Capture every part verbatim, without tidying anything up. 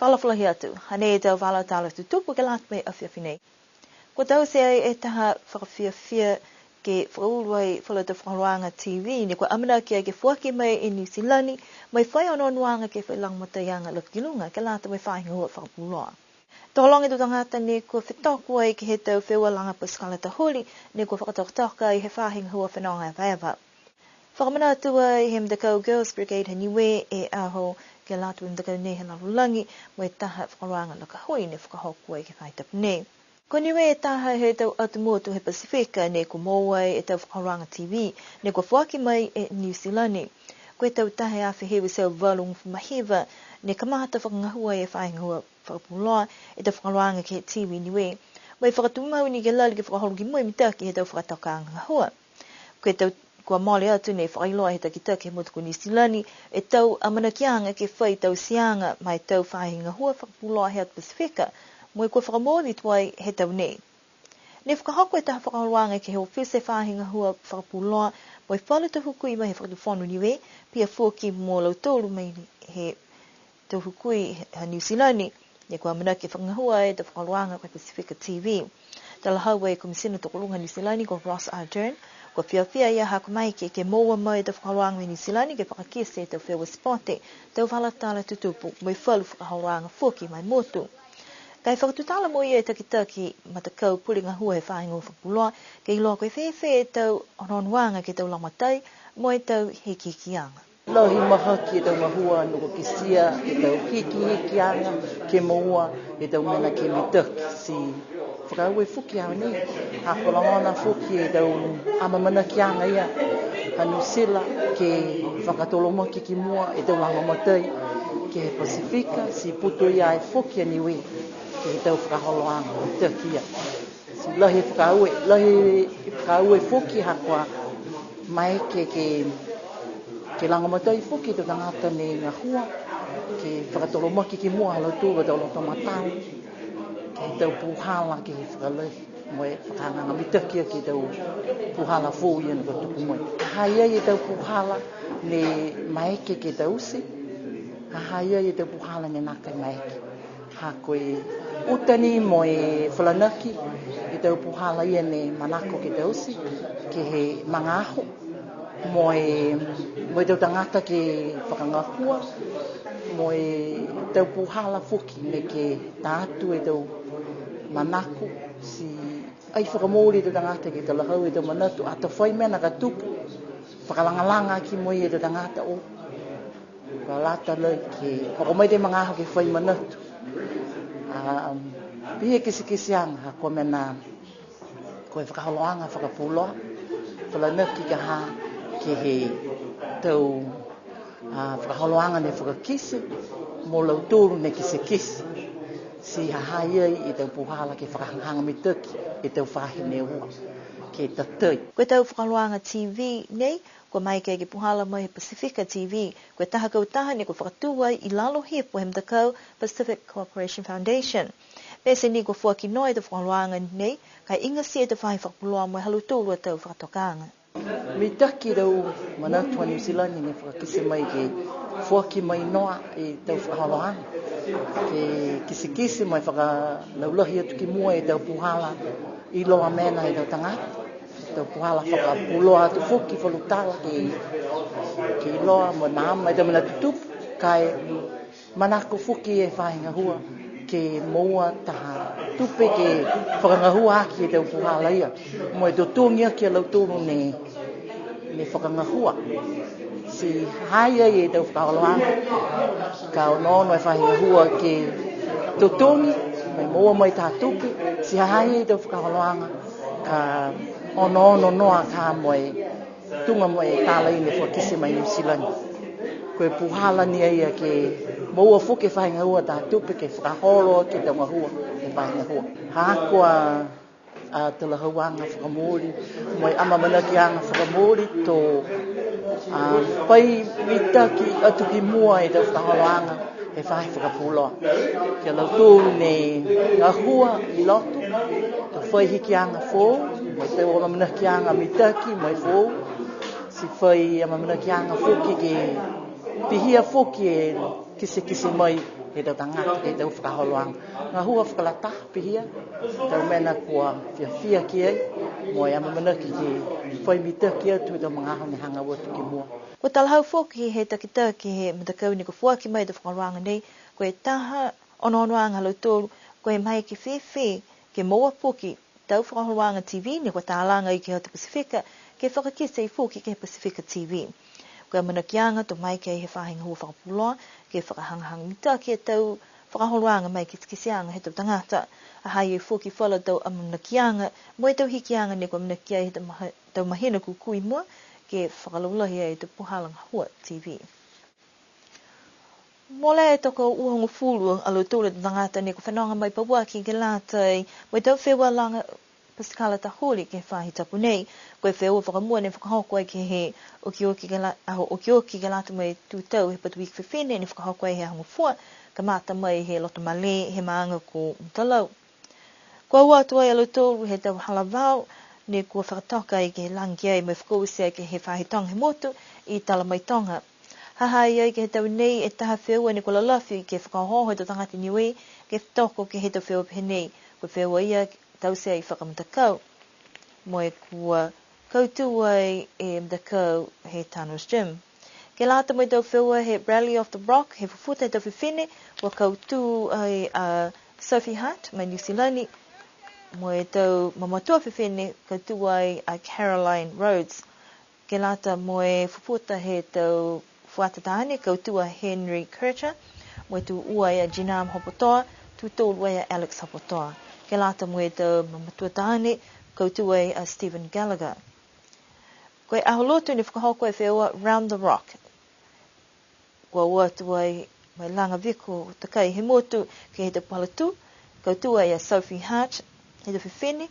Fakaalofa lahi atu, hanei e tau vala tala tutupu ke lata mo e afiafi nei. Kua taute ai e taha fakafiafia ke fakaulu ai falu a tau fakaholoaga T V, ne kua amanaki ai ke foaki mai i Niu Silani, mo e fai onoonoaga ke fai lagomataiaga lafi ki luga, ke lata mo e faahi gahua fakapuloa. Tokologa e tau tagata ne kua fetoko ai ke he tau feua laga pasikala tahuli, ne kua fakatokatoka ai he faahi gahua fenoga evaeva. Fakamanatu ai he matakau Girls Brigade ha Niue e aho ke lata mo e matakau nei he lalolagi, mo e taha fakaholoaga laka hui ne fakahoko ai ke he faahi tapu nei. Ko Niue e taha he tau atu motu he Pasifika ne kua moua ai e tau fakaholoaga T V, ne kua foaki mai e Niu Silani. Ko e tau taha e afe hiva e teau valugofulu ma hiva, ne kamata fakagahua e faahi gahua fakapuloa e tau fakaholoaga ke he T V Niue. Mo e fakatumau ni ke lali ke fakaholo ki mua e mitaki he tau fakatokaaga gahua. Ko e tau kua mole atu ne fakailoa he takitaki he motu ko Niu Silani e tau amanakiaga ke fai tauteaga ma e tau faahi gahua fakapuloa he atu Pasifika, mo e kua fakamooli tuai he tau nei. Ne fakahoko e taha fakaholoaga ke he ofisa he faahi gahua fakapuloa, mo e falu tau hukui mai he Fakatufono Niue, pihia foki mo lautolu mai he tau hukui ha Niu Silani, ne kua amanaki fakagahua e tau fakaholoaga ko e Pasifika T V. Talahau e Komisina Tokoluga Niu Silani ko Ross Ardern, kua fiafia a ia ha kua maeke ke moua mai e tau fakaholoaga mai Niu Silani ke fakakite e tau feua sipote, tau vala tala tutupu, mo e falu fakaholoaga foki ma e motu. Ka e fakatutala mo ia e takitaki matakau pule gahua he faahi gahua fakapuloa, ke iloa ko e fēfē e tau onoonoaga ke he tau lagomatai, mo e tau hikihikiaga. Lahi mahaki e tau gahua ne kua kitia e tau hikihikiaga ke moua e tau mena ke mitaki. Ti fakaaue foki a nei, ha kua logona foki e tau amaamanakiaga ia ha Niu Silani ke fakatolomaki ki mua e tau lagomatai ke he Pasifika, ti putoia ai foki a Niue ke he tau fakaholoaga mitaki ia. Ti lahi e fakaaue, lahi e fakaaue foki ha kua maeke ke, ke lagomatai foki e tau tagata ne gahua, ke fakatolomaki ki mua ha lautolu a tau loto matala, ke he tau puhala, ke he fakalahi, mo e fakahagahaga mitaki aki e tau puhala foou ia ne kua tuku mai. Ha ha i ai e tau puhala ne maeke ke taute, ha ha i ai e tau puhala ne nākai maeke. Ha ko e uta ni mo e falanaki e tau puhala ia ne manako ke taute ke he magaaho, mo e, mo e tau tagata ke fakagahua, mo e tau puhala foki neke ta atu e tau manako, ti ai fakamooli e tau tagata ke talahau e tau manatu, ato fai mena ka tupu, fakalagalaga aki mo e tau tagata o Kua lata lahi ke hoko mai e magaaho ke fai manatu. A, um, pihia e kitekiteaga, ha ko e mena, ko e fakaholoaga fakapuloa, falanaki ka ha ke he tau, a, fakaholoaga ne fakakite, mo lautolu ne kitekite. Ti ha ha i ai e tau puhala ke fakahagahaga mitaki e tau faahi ne ua ke tatai. Ko e tau fakaholoaga T V nei, kua maeke ke puhala mai he Pasifika T V, ko e taha kautaha ne kua fakatū ai i lalo hipo he matakau Pacific Cooperation Foundation. Pete ni kua foaki noa e tau fakaholoaga nei, ka e igatia e tau faahi fakapuloa mo e ha lautolu a tau fakatokaaga. Mitaki e tau manatu ha Niu Silani ne fakakite mai ke foaki mai noa e tau fakaholoaga. Ke kitekite mo e fakalaulahi atu ki mua e tau puhala iloa mena he tau tagata. Tau puhala fakapuloa atu foki falu tala ke, ke iloa mo e maama e tau mena tutupu, ka e manako foki e faahi gahua ke moua taha tupe ke fakagahua aki e tau puhala ia, mo e totogi aki a lautolu ne, ne fakagahua. Ti ha ha i ai e tau fakaholoaga, ka onoono e faahi gahua ke totogi, mo e moua mai taha tupe, ti ha ha i ai e tau fakaholoaga, ka onoono noa ka mo e tuga mo e tala ia ne fakakite mai Niu Silani. Ko e puhala ni a ia ke moua foki e faahi gahua taha tupe ke fakaholo aki e tau gahua he faahi gahua. Ha ko e a talahauaga fakamooli, mo e amaamanakiaga fakamooli to, a, fai mitaki atu ki mua e tau fakaholoaga he faahi fakapuloa. Ki a lautolu ne gahua i loto, to fai hikiaga foou, mo e tau amaamanakiaga mitaki mo e foou, ti fai amaamanakiaga foki ke pihia foki e Kitekite mai he tau tagata ke he tau fakaholoaga. Gahua fakalataha pihia, tau mena kua fiafia ki ai, mo e amaamanaki ke fai mitaki atu he tau magaaho ne hagaao atu ki mua. Kua talahau foki he takitaki he matakau ne kua foaki mai e fakaholoaga nei, ko e taha onoonoaga ha lautolu, ko e maeke fēfē ke moua foki tau fakaholoaga T V ne kua talaga ai ke he atu Pasifika, ke fakakite foki ke he Pasifika T V. Ko e amanakiaga to maeke ai he faahi gahua fakapuloa, ke fakahagahaga mitaki e tau fakaholoaga mo e kitekiteaga he tau tagata. Ha ha i ai foki falu tau amanakiaga, mo e tau hikiaga ne kua amanaki ai he tau maha-, tau mahina kua kū i mua, ke fakalaulahi ai e tau puhala gahua T V. Molea e tokouafulu a lautolu e tau tagata ne kua fenoga mai pauaki ke lata mo e tau feua laga pasikala tahuli ke he faahi tapu nei. Ko e feua fakamua ne fakahoko ai ke he okioki ke la-, aho okioki ke lata mo e tū tau he Patuiki Fifine ne fakahoko ai he Aho Gofua, kamata mai he loto malē he maaga ko Mutalau. Kua o atu ai a lautolu he tau halavao, ne kua fakatoka ai ke lagi ai mo e fakaoti ai ke he faahi toga he motu i Talamaitoga. Ha ha i ai ke he tau nei e taha feua ne kua lalafi ke fakaohooho e tau tagata Niue, ke fetoko ke he tau feua pehē nei. Ko e feua ia taute ai fakamatakau. Mo e kua kautū ai e matakau he Tunnels Gym. Ke lata mo e tau feua he Rally of the Rock, he fufuta he tau fifine, kua kautū ai a Sophie Hart mai Niu Silani, mo e tau mamatua fifine, kautū ai a Caroline Rhodes. Ke lata mo e fufuta he tau fuata taane, kautū a Henry Kircher, mo e tū ua ai a Jinam Hopotoa, tū tolu ai a Alex Hopotoa. Ke lata mo e tau mamatua taane, kautū ai a Stephen Gallagher. Ko e Aho Lotu ne fakahoko e feua Round the Rock. Kua o atu ai mo e laga viko takai he motu ke he tau puhala tū, kautū ai a Sophie Hart, he tau fifine,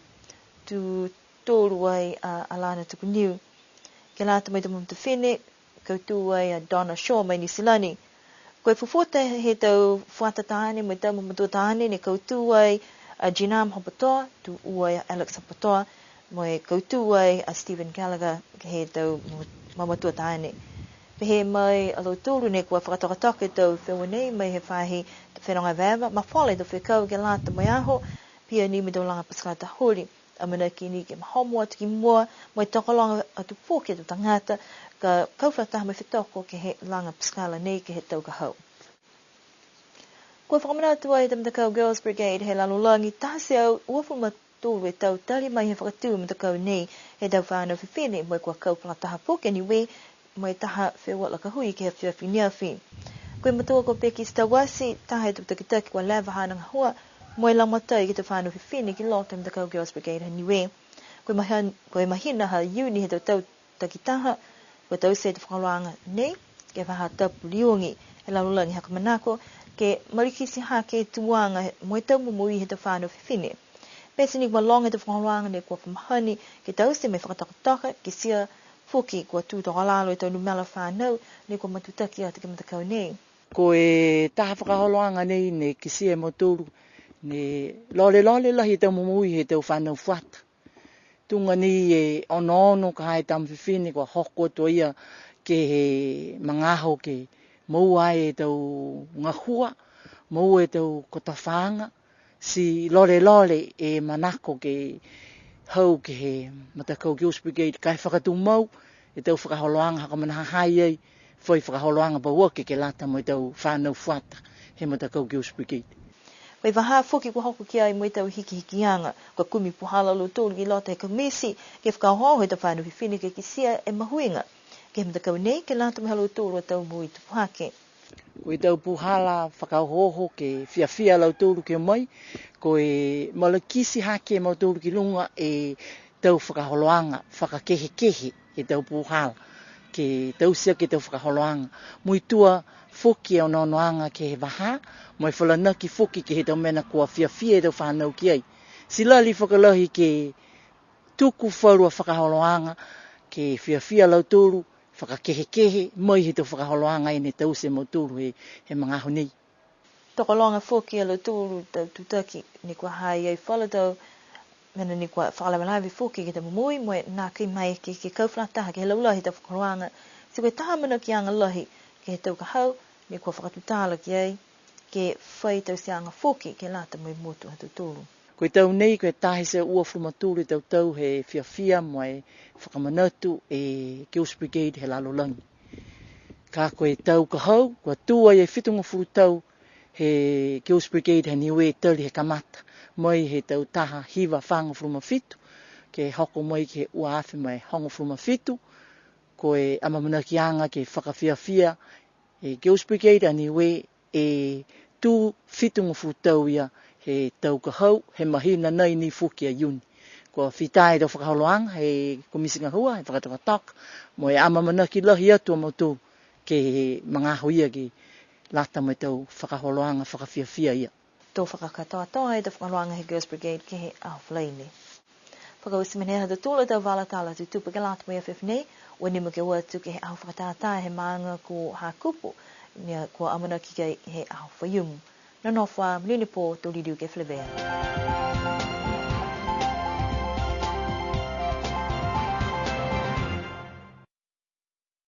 tū tolu ai a Alana Tukuniu. Ke lata mo e tau mamatua fifine, kautū ai a Donna Shaw mai Niu Silani. Ko e fufuta he tau fuata taane mo e tau mamatua taane ne kautū ai a Jinam Hopotoa, tū ua ai a Alex Hopotoa, mo e kautū ai a Stephen Gallagher ke he tau mamatua taane. Pehē mai a lautolu ne kua fakatokatoka e tau feua nei mai he faahi fenoga evaeva, mafola e tau fekau ke lata mo e aho, pihia ni mo e tau laga pasikala tahuli. Amanaki ni ke mahomo atu ki mua, mo e tokologa atu foki e tau tagata, ka kau fakalataha mo e fetoko ke he laga pasikala nei ke he tau ka hau. Kua fakamanatu ai e tau matakau Girls Brigade he lalolagi, taha e teau uafulu ma tolu e tau tali mai he fakatū matakau nei he tau fanau fifine, mo e kua kau fakalataha foki a Niue, mo e taha feua laka hui ke he afiafi neafi. Ko e matua ko Peki Stawasi, taha he tau takitaki kua leva haana gahua, mo e lagomatai ke he tau fanau fifine ki loto he matakau Girls Brigade ha Niue. Ko e mahan-, ko e mahina ha Iuni he tau tau takitaha, kua taute e fakaholoaga nei, ke he vahā tapu liogi, he lalolagi ha ko e manako, ke malikiti hake e tuaga mo e tau momoui he tau fanau fifine. Pete ni kua loga e tau fakaholoaga ne kua fa mahani, ke taute mo e fakatokatoka, kitia foki kua tū tokolalo e tau numela fanau, ne kua matutaki atu ke he matakau nei. Ko e taha fakaholoaga nei ne kitia e mautolu, ne lolelole lahi e tau momoui he tau fanau fuata. Tuga ni e onoono ka ha e tama fifine kua hoko atu a ia ke he magaaho ke moua ai e tau gahua, moua e tau kotofaaga, ti lolelole e manako ke hau ke he matakau Girls Brigade ka e fakatumau e tau fakaholoaga ha ko e mena ha ha i ai fai fakaholoaga pauaki ke lata mo e tau fanau fuata he matakau Girls Brigade. Ko e vahā foki kua hoko ki ai mo e tau hikihikiaga, kua kumi puhala a lautolu ki loto he komiti, ke fakaohooho e tau fanau fifine ke kitia e mahuiga ke he matakau nei, ke lata mo e ha lautolu a tau moui tupu hake. Ko e tau puhala fakaohooho ke fiafia a lautolu ke o mai, ko e malikiti hake a mautolu ki luga e tau fakaholoaga, fakakehekehe e tau puhala, ke taute aki e tau fakaholoaga. Muitua foki e onoonoaga ke he vahā, mo e falanaki foki ke he tau mena kua fiafia e tau fanau ki ai. Ti lali fakalahi ke tuku falu a fakaholoaga, ke fiafia a lautolu, fakakehekehe, mai he tau fakaholoaga ne taute e mautolu he, he magaaho nei. Tokologa foki a lautolu tau tutaki, ne kua ha i ai falu tau mena ne kua fakalavelave foki ke he tau momoui, mo e nākai maeke ke, ke kau fakalataha ke he laulahi he tau fakaholoaga. Ti ko e taha amanakiaga lahi ke he tau ka hau, e kua fakatutala ki ai, ke fai tauteaga foki ke lata mo e motu ha tautolu. Ko e tau nei, ko e taha e teau uafulu ma tolu e tau tau he fiafia mo e fakamanatu e Girls Brigade he lalolagi. Ka ko e tau ka hau, kua tū ai e fitugofulu tau he Girls Brigade ha Niue tali he kamata. Mai he tau taha hiva fagofulu ma fitu, ke hoko mai ke he ua afe mo e hogofulu ma fitu, ko e amaamanakiaga ke fakafiafia e Girls Brigade a Niue e tū fitugofulu tau ia he tau ka hau, he mahina nei ni foki a Iuni. Kua fita e tau fakaholoaga he Komiti Gahua, he fakatokatoka, mo e amaamanaki lahi atu a mautolu ke he magaaho ia ke lata mo e tau fakaholoaga fakafiafia ia. To fakakatoatoa e tau fakaholoaga he Girls Brigade ke he aho Falaile. Fakaoti mena ha tautolu a tau vala tala tutupu ke lata mo e afiafi nei, ua nimo ke o atu ke he aho fakatātā he maaga ko Hakupu, ne kua amanaki ki ai he aho Faiumu. Nonofo ā, monuina e pō, to liliu ke feleveia.